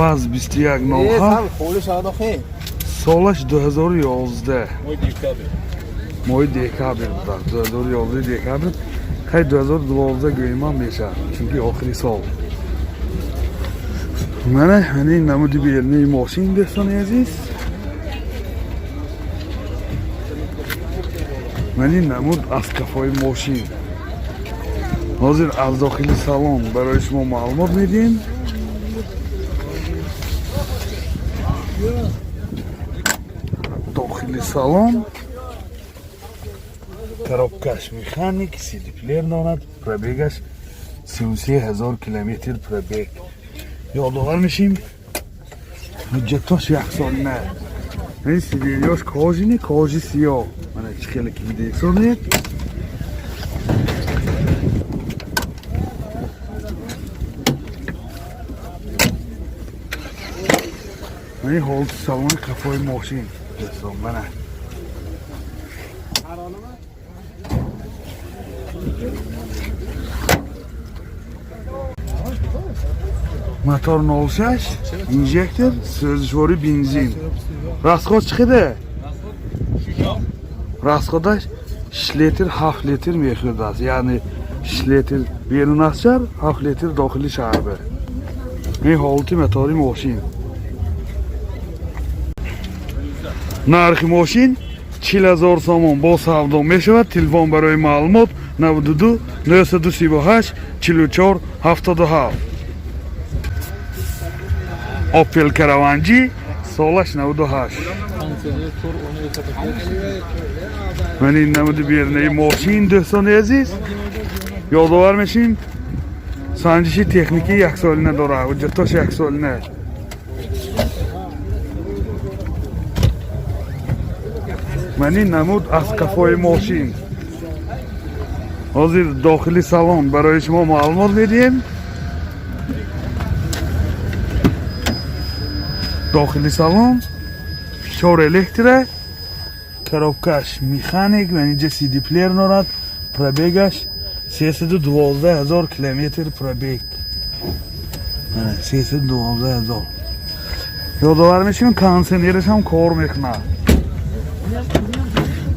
ВАЗ 2107, солаш 2011, моҳи декабр буда, 2011 декабр. Хай, 2012 гӯем ҳам мешавад, чунки охири сол. Мана ин намуди берунаи мошин, дӯстони азиз. Ман ин намуд аз қафои мошин. Ҳозир аз дохили салон барои шумо маълумот медиҳем. Дохили салон, коробкаш механик, сидиплеер дорад, пробегаш 33 000 километр пробег. Ёдовар мешим, ҳуҷҷатош яксолина. Ин сиденьяш кожаный, кожи сиёҳ. Мана, чӣ хеле ки видесонед. Мани ҳолати салони қафои мошин, дӯстон, мана. Мотор 06, инжектор, сӯзишворӣ бензин. Расход чӣ қадар? Расходаш 6 литр, 7 литр мехӯрдааст, яъне 6 литр берун аз шаҳр, 7 литр дохили шаҳр. Ин ҳолати мотори мошин. Нархи мошин 40 000 сомон, бо савдо мешавад. Телефон барои маълумот 92 938 44 77. Опел Караван Ҷи, солаш 98. Ман ин намуди берунаи мошин, дӯстони азиз. Ёдовар мешим, санҷиши техникӣ яксолина дорад, ҳуҷҷатош яксолина. Ман ин намуд аз қафои мошин. Ҳозир дохили салон барои шумо маълумот медиҳем. Дохили салон чор электро, коробкаш механик ва инҷа сиди плеер дорад. Пробегаш 312 000 километр пробег, 312 000. Ёдовар мешавем, кондитсионераш ҳам кор мекунад.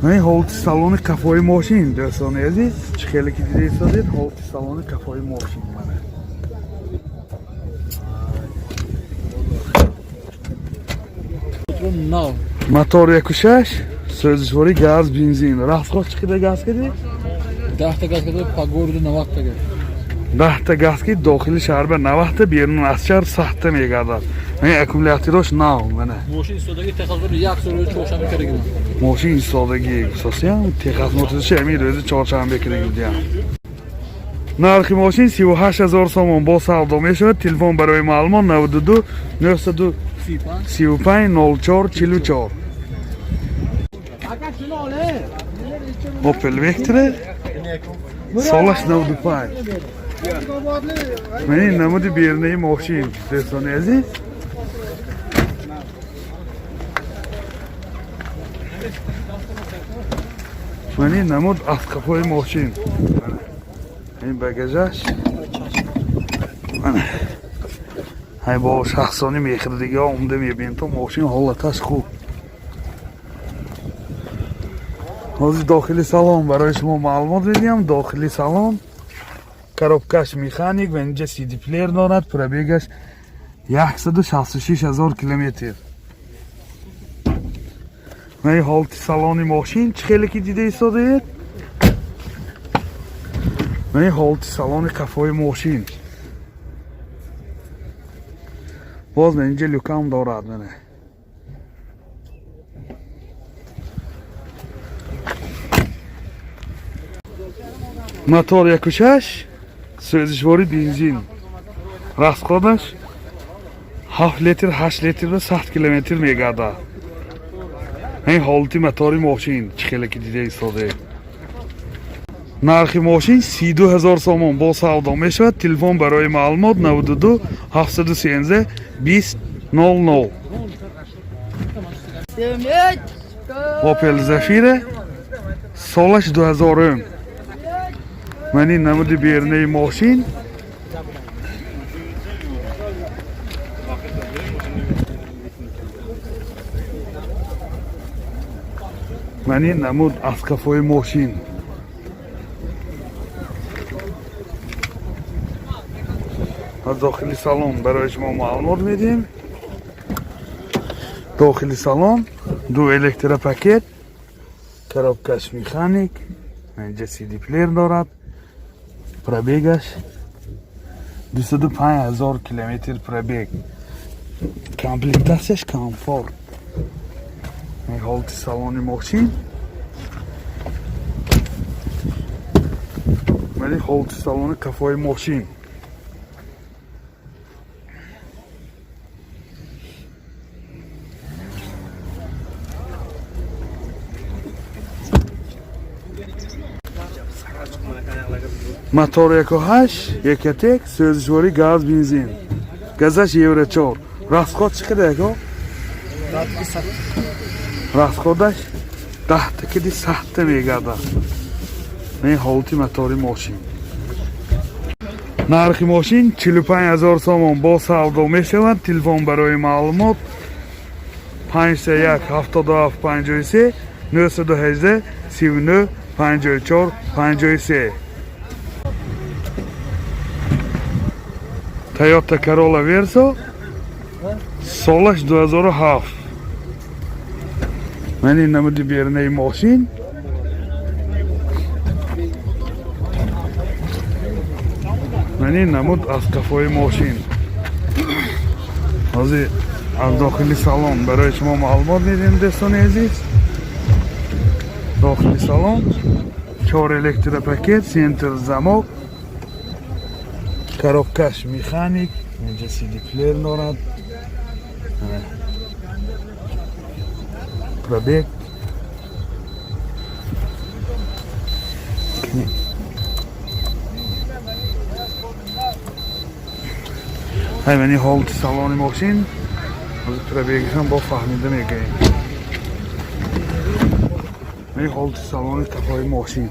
Ин ҳолати салони қафои мошин, дӯстони азиз, чӣ хеле ки дида истодед, ҳолати салони қафои мошин, мана. Нав. Мотор 1,6, сӯзишворӣ газ, бензин. Расход чӣ қадар газ кардӣ? 10 та газ карда, по городу 90 та газ. 10 та газ ки дохили шаҳр ба 90 та, берун аз шаҳр 100 та мегардад. Ин аккумуляторош нав, мана. Мошин истодагӣ, техосмотр як сол рӯзи чоршанбе кардаги. Мошин истодагӣ гусосиям, техосмотрши ҳамин рӯзи чоршанбе кардаги будиям. Нархи мошин 38 000 сомон, бо савдо мешавад. Телефон барои маълумот 92 935 04 44. Опел Вектра, солаш 95. Ман ин намуди берунаи мошин, дӯстони азиз. Ман ин намуд аз қафои мошин. Мана. Ин багажаш. Мана. Ҳай, бо шахсони мехӯрдиги омда мебинем, то мошин ҳолаташ хуб. Ҳозир дохили салон барои шумо маълумот медиҳам. Дохили салон, коробкаш механик ва инҷа сиди плеер дорад. Пробегаш 166 ҳазор километр. Ва ин ҳолати салони мошин, чӣ хеле ки дида истодаед. Ва ин ҳолати салони қафои мошин. Боз инҷа люкам дорад, мана. Мотор 1,6, сӯзишворӣ бензин. Расходаш 7 литр, 8 литр ва 100 километр мегардад. Ин ҳолати мотори мошин, чӣ хеле ки дида истодаед. Нархи мошин 32 000 сомон, бо савдо мешавад. Телефон барои маълумот 92 713 20 00. Опел Зафира, солаш 2000. Ман ин намуди берунаи мошин. Мани намуд аз қафои мошин. Аз дохили салон барои шумо маълумот медиҳем. Дохили салон ду электропакет, коробкаш механик, инҷа CD плеер дорад. Пробегаш 205 ҳазор километр пробег. Комплектатсияш комфорт. Ҳолати салони мошин. Вали ҳолати салони қафои мошин. Мотор 1.8, ECOTEC, сӯзишворӣ газ, бензин. Газаш Евро 4. Расход чӣ қадар, яко? Расходаш 10 та киди 100 та мегардад. Ин ҳолати мотори мошин. Нархи мошин 45 ҳазор сомон, бо савдо мешавад. Телефон барои маълумот 51 77 53 918 39 54 53. Toyota Corolla Verso, солаш 2007. Ман ин намуди берунаи мошин. Ман ин намуд аз қафои мошин. Ҳозир аз дохили салон барои шумо маълумот медиҳем, дӯстони азиз. Дохили салон чор электропакет, центр замок, коробкаш механик, инҷа CD плеер дорад. Пробег ҳамини ҳолати салони мошин. Ҳозир пробегашам бо фаҳмида мегӯем. Ин ҳолати салони қафои мошин.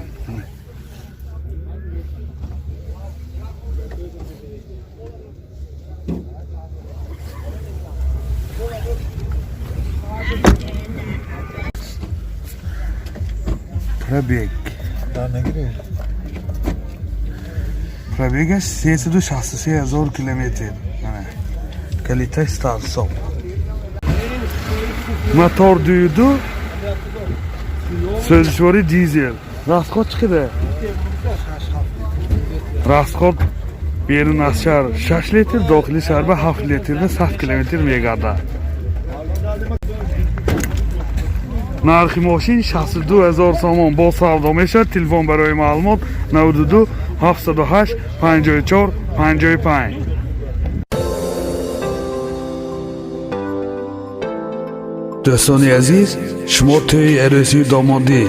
Пробег. Пробегаш 363 ҳазор километр. Калиташ старт-стоп. Мотор 2.2, сӯзишворӣ дизел. Расход чӣ қадар? Расход берун аз шаҳр 6 литр, дохили шаҳр ба 7 литрда 100 километр мегардад. Нархи мошин 62 ҳазор сомон, бо савдо мешавад. Телефон барои маълумот 92 708 54 55. Дӯстони азиз, шумо тӯи арӯсию домодӣ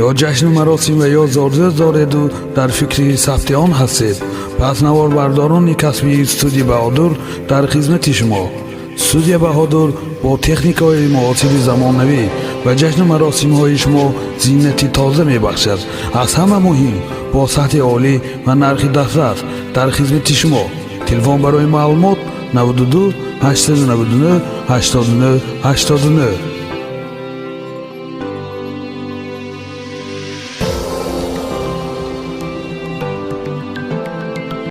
ё ҷашну маросим ва ё зодрӯз дореду дар фикри сабти он ҳастед, пас наворбардорони касбии студия Баҳодур дар хизмати шумо. Студия Баҳодур бо техникаҳои муосири замонавӣ ба ҷашну маросимҳои шумо зинати тоза мебахшад. Аз ҳама муҳим, бо сатҳи олӣ ва нархи дастрас дар хизмати шумо. Телефон барои маълумот 92 899 89 89.